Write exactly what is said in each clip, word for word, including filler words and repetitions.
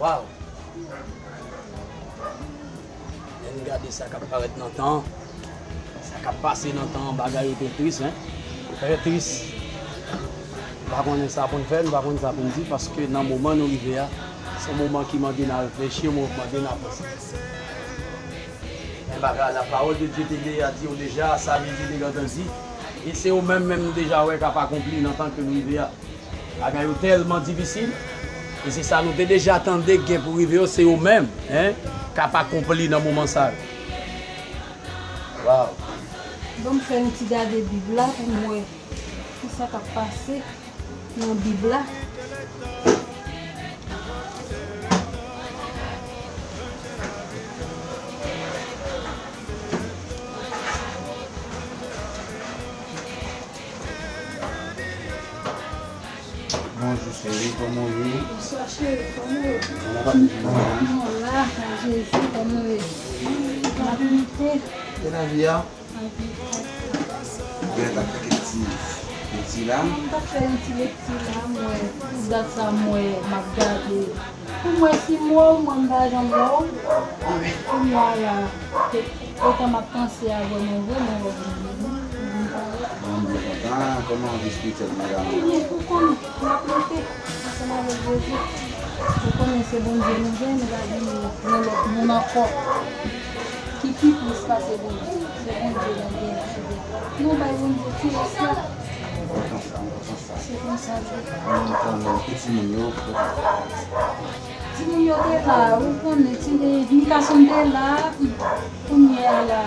Waw! Lè n gade sa k ap parèt nan tan an, sa k ap pase nan tan an, bagay yo trè tris, en. Trè tris. Nou pa konnen sa pou n fè, nou pa konnen sa pou n di, paske nan moman nou rive a, se yon moman ki mande n a reflechi, yon moman ki mande n a panse. Men bagay la, pawòl de Dye te genyen a di yo deja, sa Bib li te gentan di. E se yo menm, menm nou deja wè k ap akonpli nan tan ke nou rive a. Bagay yo tèlman difisil. E se sa nou te deja tande k gen pou rive yo, se yo menm, en, k ap akonpli nan moman sa yo. Waw! Bon, m fè yon ti gade Bib la pou m wè kisa k ap pase nan Bib la. Bonjou cheri, kòman w ye? Bonswa cheri, kòman w ye? Mwen la, Jezi, kòman w ye? N ap lite. E lavi a? Lavi a. Mwen t ap fè kèk ti, kèk ti lam. Mwen t ap fè yon ti lekti la, mwen, pou dat sa, mwen, m ap gade. Pou mwen, si m wè w, mwen, m pa janm wè w. Kounye a la, etan m ap panse a vrèman vre, mwen wè w vin vini, m vin pale. Mwen byen kontan. Kòman vi espirityèl madanm ou? Byen, ou konnen, m ap lite ansanm avèk Jezi. Ou konnen se Bondye nou gen, nou pa gen yon lòt moun ankò ki pi plis pase Bondye. Se Bondye nou gen, nou bay Bondye ti rès la. Se konsa, se konsa l ye. Mwen konnen, e timoun yo? Timoun yo te la, ou konnen, ti, e, Mikason te la, kounye a la,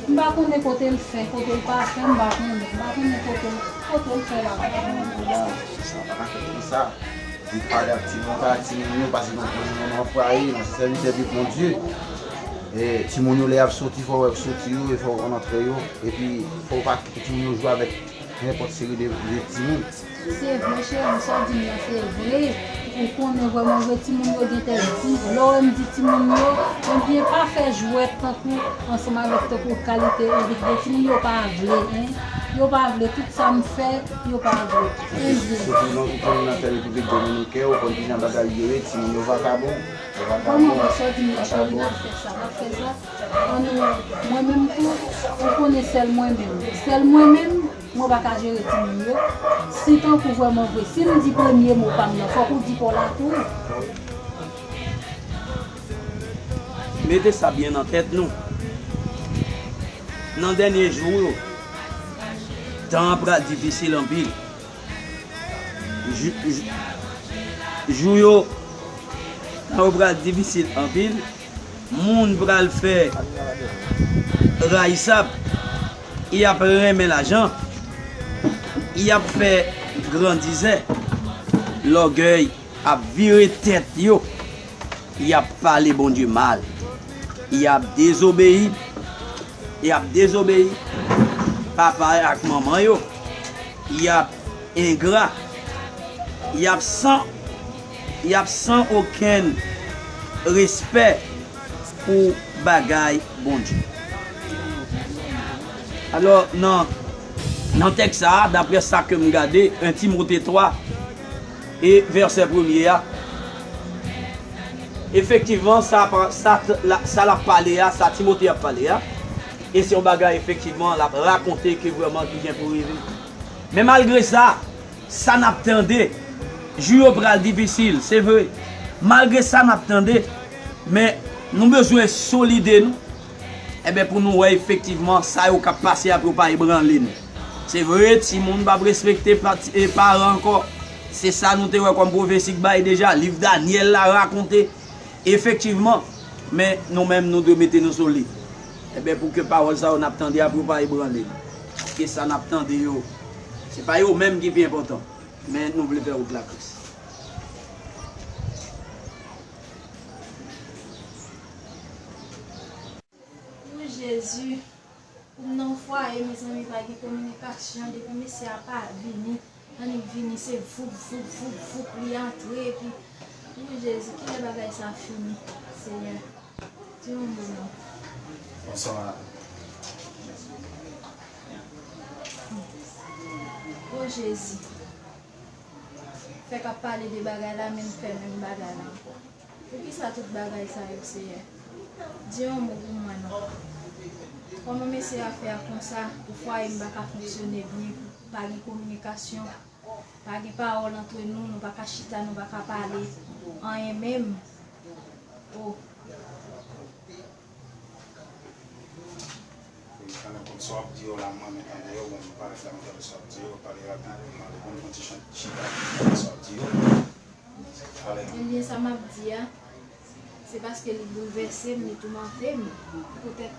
m pa konnen kote l fè, kote l pa fè, m pa konnen, m pa konnen kote l, kote l fè la, m pa konnen. Sa pa ka fèt konsa. Di pale ak timoun, pale ak timoun yo, paske nou konnen nou nan fwaye, nou se sèvitè de Bondye. E timoun yo, lè y ap soti, fò w soti yo, e fò w antre yo, epi fò w pa kite timoun yo jwe avèk nenpòt seri de, de timoun. Se vre, cheri, sa w di m nan se vre. Ou konnen vrèman vre, timoun yo gen tèt di. Lè w wè m di timoun yo, ebyen, pa fè jwèt tankou ansanm avèk tankou kalite Eric de timoun yo pa vle, en. Yo pa vle, tout sa m fè, yo pa vle. Ebyen. Sitou nan, ou konn nan tè Repiblik Dominikèn, ou konn kijan bagay yo ye, timoun yo vakabon. Yo vakabon, vakabon. Kòman w wè sa w di m nan, cheri, n ap fè sa, n ap fè sa. An nou, mwen menm tou, ou konnen sèl mwen menm. Sèl mwen menm, mwen pa ka jere timoun yo. Si tankou vrèman vre, si m di premye mo pa m nan, fòk ou di pa w la tou. Mete sa byen nan tèt nou. Nan dènye jou yo, tan an pral difisil anpil. Jou, jou, jou yo, tan yo pral difisil anpil. Moun pral fè rayisab, y ap renmen lajan, y ap fè grandizè, lògèy ap vire tèt yo, y ap pale Bondye mal, y ap dezobeyi, y ap dezobeyi papa ak manman yo, y ap engra, y ap san, y ap san okenn respè pou bagay Bondye. Alò, nan, nan tèks sa a, daprè sa ke m gade, en Timote twa e vèsè premye a, efektivman, sa, pa- sa, la- sa l ap pale a, sa Timote ap pale a, e se yon bagay, efektivman, l ap rakonte ke vrèman ki gen pou rive. Men malgre sa, sa n ap tande, jou yo pral difisil, se vre. Malgre sa n ap tande, men nou bezwen solide nou. Enben, pou nou wè efektivman sa yo k ap pase a pou yo pa ebranle nou. Se vre, timoun p ap respekte pa- e paran ankò. Se sa nou te wè kòm pwofesi k bay deja. Liv Danyèl la rakonte. Efektivman, men nou menm, nou dwe mete nou solid. Enben, pou ke pawòl sa yo n ap tande a pou yo pa ebranle nou. Paske sa n ap tande yo, se pa yo menm ki pi enpòtan, men nou vle fè wout Lakris. O Jezi, pou m nan fwaye, mezanmi, pa gen kominikasyon, depi mesye a pa vini. Annik vini, se voup, voup, voup, voup, li antre, epi, o Jezi, kilè bagay sa fini, Senyè? Di yon mo non. Bonswa. O Jezi. Fèk ap pale de bagay la, men m fè menm bagay la ankò. Poukisa tout bagay sa yo, Seyè? Di yon mo pou mwen non. Kòman mesye a fè a konsa pou fwaye m pa ka fonksyone byen, pou pa gen kominikasyon, pa gen pawòl antre nou, nou pa ka chita, nou pa ka pale anyen menm? Oh. Wi, tande kont sa w ap di yo la, m renmen tande yo. Bon, m parèt la, m tande sa w ap di yo, pale rapid, m ale konn fon ti chan- chita, m tande sa w ap di yo. Pale. Ebyen, sa m ap di a, se paske li boulvèse m, li toumante m. Poutèt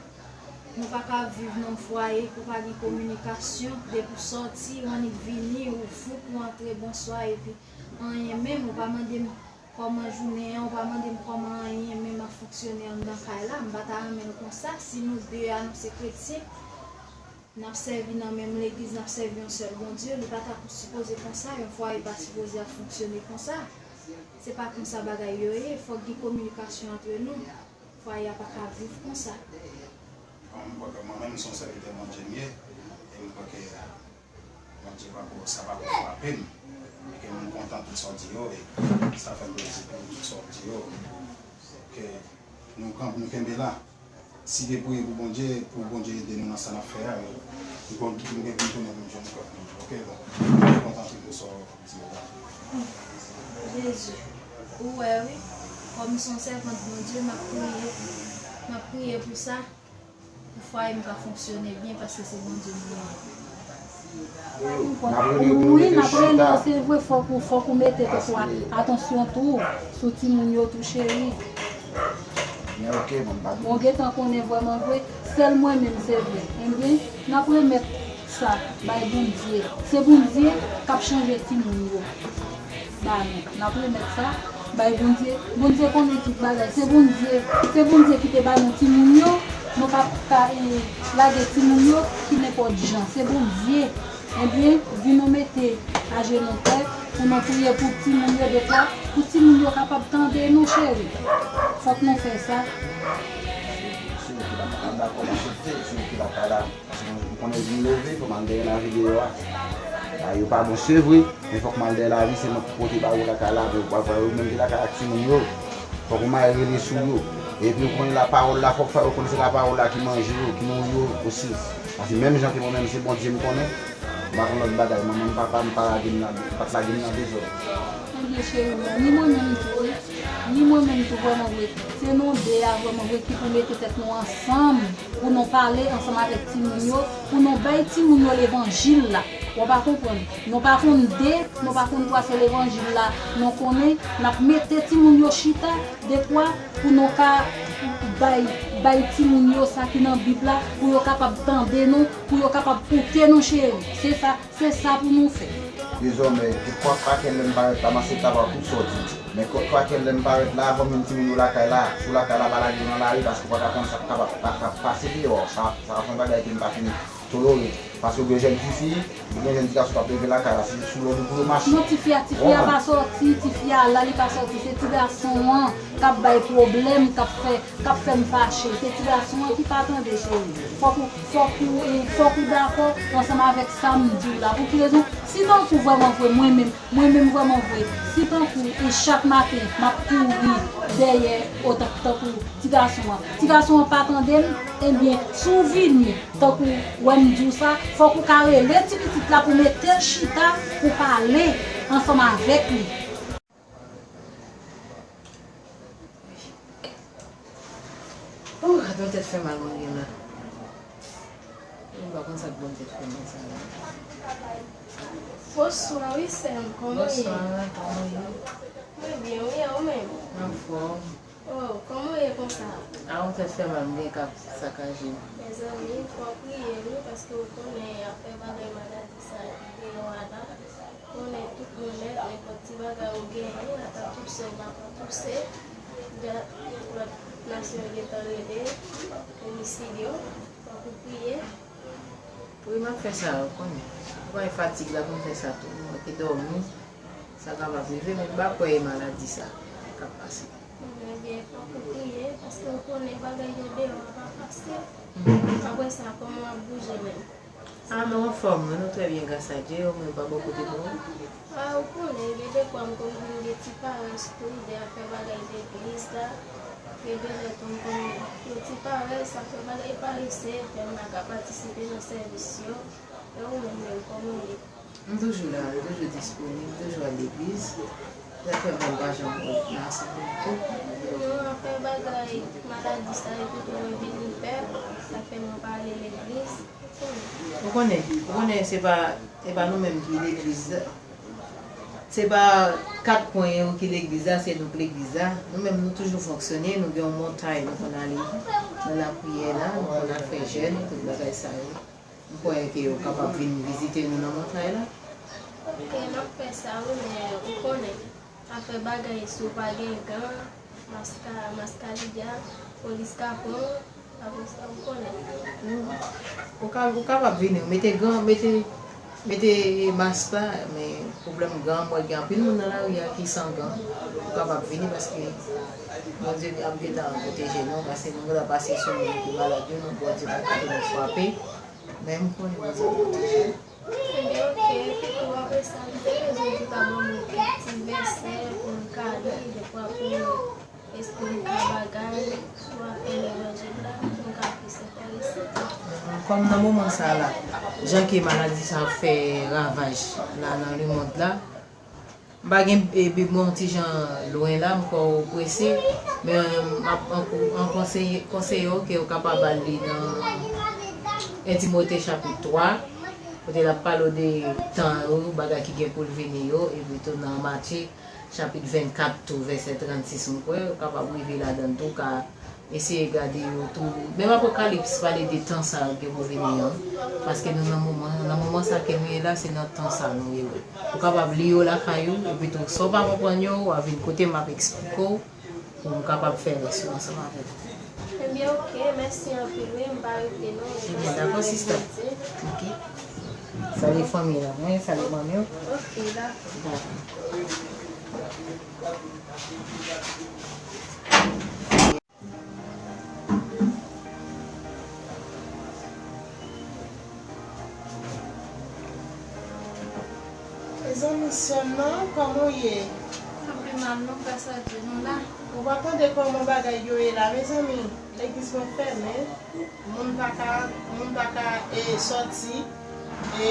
nou pa ka viv nan yon fwaye pou pa gen kominikasyon, depi w sòti, w annik vini, ou fout, ou antre, bonswa, epi anyen menm, ou pa mande m kòman jounen an, ou pa mande m kòman anyen menm ap fonksyone anndan kay la. M pa ta renmen l konsa. Si nou de a nou se kretyen, n ap sèvi nan menm legliz, n ap sèvi yon sèl Bondye, li pa ta sipoze konsa, yon fwaye pa sipoze ap fonksyone konsa. Se pa konsa bagay yo ye, fòk gen kominikasyon antre nou. Fwaye a pa ka viv konsa. Bon, m kwè ke mwen menm, se yon sèvitè Bondye m ye, e m kwè ke Bondye pa ko, sa pa ko frape m. E ke m kontan tout sa w di yo, e sa fè m plezi pou tout sa w di yo. Ke nou kanpe, nou kenbe la. Si te priye pou Bondye, pou Bondye ede nou nan sa n ap fè a, nou kon-, nou gen pou n tounen pou n jwenn kòb nou. Oke, bon. M kontan tout sa w di yo la. Jezi, ou wè wi, kòm m se yon sèvant Bondye, m ap priye, m ap priye pou sa. Pou fwaye m ka fonksyone byen, paske se Bondye m genyen. Wi, n ap rele yo pou nou mete chita. Wi, n ap rele yo, se vre, fòk ou, fòk ou mete tèt ou a, atansyon tou sou timoun yo tou, cheri. Men oke, bon, m pa di. Ou gentan konnen vrèman vre, sèl mwen menm, se vre. Ebyen, n ap remèt sa bay Bondye. Se Bondye k ap chanje timoun yo ba nou. N ap remèt sa bay Bondye. Bondye konnen tout bagay. Se Bondye, se Bondye ki te ba nou timoun yo. Nou pa ka, eh, lage timoun yo ki nenpòt jan. Se Bondye. Ebyen, vin nou mete ajenou tè pou nou priye pou timoun yo defwa, pou timoun yo kapab tande nou, cheri. Fòk nou fè sa. Si nou ki pa dakò, n aksepte, si nou ki pa ka la. Paske m konnen vin leve, fò m al dèyè lavi deyò a. Bagay yo pa bon, se vre, men fòk m al dèyè lavi, se mwen ki pote ba yo lakay la, pou yo pa vwa yo menm ki lakay ak timoun yo. Fòk ou mare rele sou yo. Epi ou konnen lapawòl la, fòk fè yo konnen se lapawòl la ki manje yo, ki nouri yo osi. Paske menm jan ke mwen menm, se Bondye m konnen, m pa konn lòt bagay. Manman m, papa m pa lage m nan, pa t lage m nan dezòd. Ebyen, cheri mwen, ni mwen menm tou, wi. Ni mwen menm tou, vrèman vre. Se nou de a, vrèman vre, ki pou mete tèt nou ansanm pou nou pale ansanm avèk timoun yo, pou nou bay timoun yo levanjil la. Ou pa konprann? Nou pa konn de, nou pa konn twa, se levanjil la nou konnen. N ap mete timoun yo chita, dekwa pou nou ka bay, bay timoun yo sa ki nan Bib la, pou yo kapab tande nou, pou yo kapab koute nou, cheri. Se sa, se sa pou nou fè. Dezòmè, ke kwa, kwa kèl lè m parèt la, m aksepte avè w tout sa w di. Men kwa, kwa kèl lè m parèt la, avan menm timoun yo lakay la, si w lakay la, pa lage yo nan lari, paske w pa ka konn sa k kapab, pa, pa pase deyò. Sa, sa se yon bagay ke m pa fin tolere. Paske ou gen jèn tifi, ou gen jèn ti gason k ap leve lakay la, se sou lòd ou pou yo mache. Non, tifi a, tifi a pa sòti, tifi a la, li pa sòti, se ti gason an k ap bay pwoblèm, k ap fè, k ap fè m fache. Se ti gason an ki pa tande, cheri. Fòk ou, fòk ou, eh, fòk ou dakò ansanm avèk sa m di w la. Pou ki rezon? Si tankou vrèman vre, mwen menm, mwen menm vrèman vre, si tankou, eh, chak maten, m ap kouri dèyè, o, tan-, tankou ti gason an. Ti gason an pa tande m, ebyen, si w vini, tankou wè m di w sa, fòk ou ka rele ti pitit la pou mete l chita, pou pale ansanm avèk li. Oh, gad yon tèt fè mal mwen gen la. Mwen pa konn sa k ban m tèt fè mal sa la. Bonswa, wi, sè m. Kòman w ye? Bonswa, kòman w ye? Mwen byen, wi, e ou menm? Anfòm. Oh, kòman w ye konsa? A, yon tèt fè mal m gen k ap sakaje m. Mezanmi, fò w priye, wi, paske w konnen afè bagay maladi sa ki deyò a la. Konnen tout moun nèt, nenpòt ti bagay ou genyen, ata touse ou pa ka touse, jan lòt nasyon yo gentan rele, homicide yo, fòk ou priye. Wi, m ap fè sa, ou konnen. Ou konnen fatig la pou m fè sa tou. Mwen te dòmi, sa kapab rive, men m pa kwè e maladi sa k ap pase. Ebyen, fòk ou priye, paske ou konnen bagay yo deyò a pa fasil. Apre sa, kòman w ap bouje menm? Ah, nou anfòm, wi, nou trè byen, gras a Dye, ou menm pa bò kote nou? Ah, ou konnen, gen defwa m konn vin gen ti parès tou, de afè bagay legliz la, gen de lè tou m konn gen ti parès, afè bagay parese, fè m pa ka patisipe nan sèvis yo, e ou menm menm, kòman w ye? M toujou la, m toujou disponib, m toujou al legliz. Sa fè mwen pa janm nan asanble tou. Non, afè bagay maladi sa epi tou mwen vin pè, sa fè mwen pa ale legliz. Ou konnen, ou konnen se pa, se pa nou menm ki legliz la. Se pa kat kwen yo ki legliz la, se nou k legliz la. Nou menm nou toujou fonksyone, nou gen yon montay nou konn ale nan lapriyè la, nou konn al fè jèn, tout bagay sa yo. M kwè ke yo kapab vin vizite nou nan montay la. Ok, m ap fè sa wi, men ou konnen, afè bagay si w pa gen gan, maska, maskalidya, polis ka pran w, apre sa ou konnen. Ou ka, ou kapab vini, ou mete gan, mete, mete mask la, men pwoblèm gan, mwen gen anpil moun nan lari a ki san gan. Ou kapab vini paske Bondye ap gentan pwoteje nou, paske nou gentan pase sou moun ki malad yo, nou Bondye pa kite nou frape. Men m konnen Bondye ap pwoteje nou. Ebyen, ok. Epi tou, apre sa, m te bezwen tou ta ban m kèk ti vèsè pou m ka li, defwa pou espri m ka bagay, sou afè levanjil la, pou m ka plis enterese. Kòm nan moman sa la, jan ke maladi sa ap fè ravaj la nan lemonn la, m pa gen, e, Bib mwen yon ti jan lwen la, m kwè ou prese, men m ap ankou-, an konseye, konseye w ke w kapab al li nan en Timote chapit twa, kote l ap pale w de tan yo, bagay ki gen pou l vini yo, epi tou nan Matye chapit vennkat tou, vèsè trannsis, m kwè, ou kapab rive ladan l tou, w ka eseye gade yo tou. Menm Apokalips pale de tan sa a ki pou vini an, paske nou nan moman, nan moman sa ke nou ye la, se nan tan sa nou ye wi. Ou kapab li yo lakay ou, epi tou, si w pa konprann yo, w a vin kote m ap eksplike w, pou m kapab fè rès yo ansanm avè w. Ebyen, ok, mèsi anpil, wi, m pa rete non. Ebyen, dakò, sista. Ok. Salye fanmi la, mwen, salye manmi w. Ok, dakò. Dakò. Mezanmi, sè m nan, kòman w ye? M pi mal non, gras a Dye, nou la. Ou pa tande kòman bagay yo ye la, mezanmi? Legliz mwen fèmen. Moun pa ka, moun pa ka, e, sòti. E,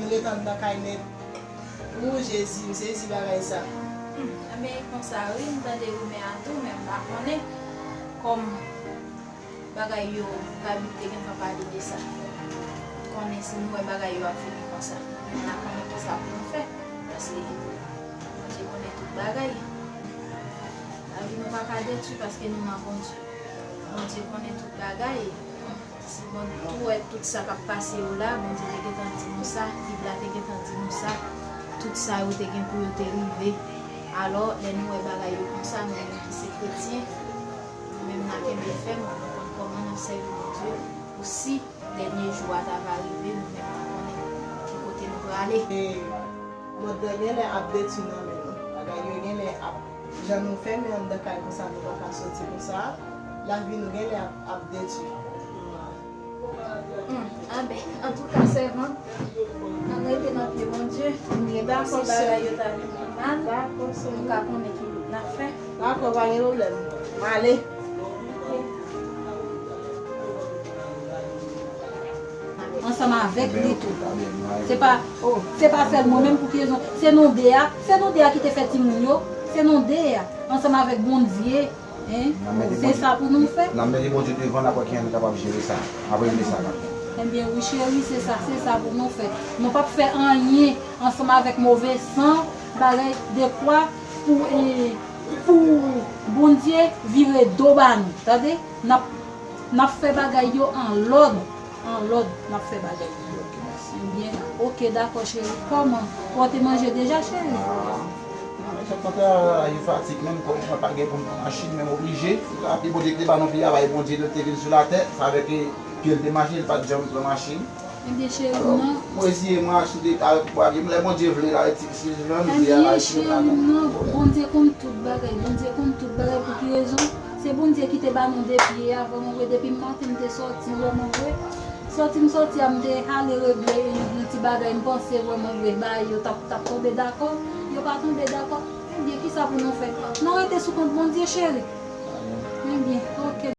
nou ret anndan kay nèt. Ou, Jezi, m sezi bagay sa. Hmm, enben, e konsa, wi, m tande rimè a tou, men m pa konnen. Kòm bagay yo, Labib te gentan pale de sa. Konnen si nou wè bagay yo ap fini konsa, nou menm n a konnen kisa pou nou fè. Paske Bondye konnen tout bagay. Lavi nou pa ka detwi paske nou nan Bondye. Bondye konnen tout bagay. Si Bondye tou wè tout sa k ap pase yo la, Bondye te gentan di nou sa, Bib la te gentan di nou sa. Tout sa yo te gen pou yo te rive. Alò, lè nou wè bagay yo konsa, nou menm ki se kretyen, nou menm n a kenbe fèm, nou konn kòman n ap sèvi Bondye pou si dènye jou a ta va rive, nou menm n ap konnen ki kote nou prale. E mòd la genlè ap detwi nan men nou. Bagay yo genlè ap, jan nou fèmen anndan kay konsa, nou pa ka sòti konsa. Lavi nou genlè ap, ap detwi. Hmm, amen. Antouka, sèvant, ann rete nan pye Bondye. Dakò, sè. Si bagay yo ta vin pi mal, nou ka konnen ki wout n ap fè. Dakò, pa gen pwoblèm. M ale. Ansanm avèk li tou. Se pa, oh, se pa sèl mwen menm pou ki rezon. Se nou de a, se nou de a ki te fè timoun yo. Se nou de a, ansanm avèk Bondye. Hein? Se sa pou nou fè. N ap mete Bondye devan, n ap wè kijan nou kapab jere sa. Apre nou sa la. Ebyen, wi, cheri, se sa, se sa pou nou fè. Nou p ap fè anyen ansanm avèk move san, bagay dekwa pou, e, pou Bondye vire do ba nou. Tande? N ap, n ap fè bagay yo an lòd. An lòd, n ap fè bagay yo. Ok, mèsi. Ebyen, ok, dakò, cheri. Kòman? Ou te manje deja, cheri? Ah, men chak mwen travay, fatig menm, kòm mwen pa gen pou m pran machin, men m oblije. Epi Bondye ki te ba nou vi a, bay Bondye nou te vin sou latè, sa vle ke pye l te mache, l pa t janm pran machin. Ebyen, cheri, non. Alò, mwen reziye mwen asou de, avèk pouvwa Bondye, lè Bondye vle, l a rete, si l vle, m vle, l a rete la, non. Ebyen, cheri, non. Bondye konn tout bagay, Bondye konn tout bagay, pou ki rezon? Se Bondye ki te ba nou de pye a, vrèman vre, depi maten m te sòti, vrèman vre. Sòti m sòti a, m te ale regle yon ti bagay, m panse vrèman vre, bagay yo t ap, t ap tonbe dakò, yo pa tonbe dakò. Ebyen, kisa pou nou fè? Nou rete sou kont Bondye, cheri. Ebyen, oke.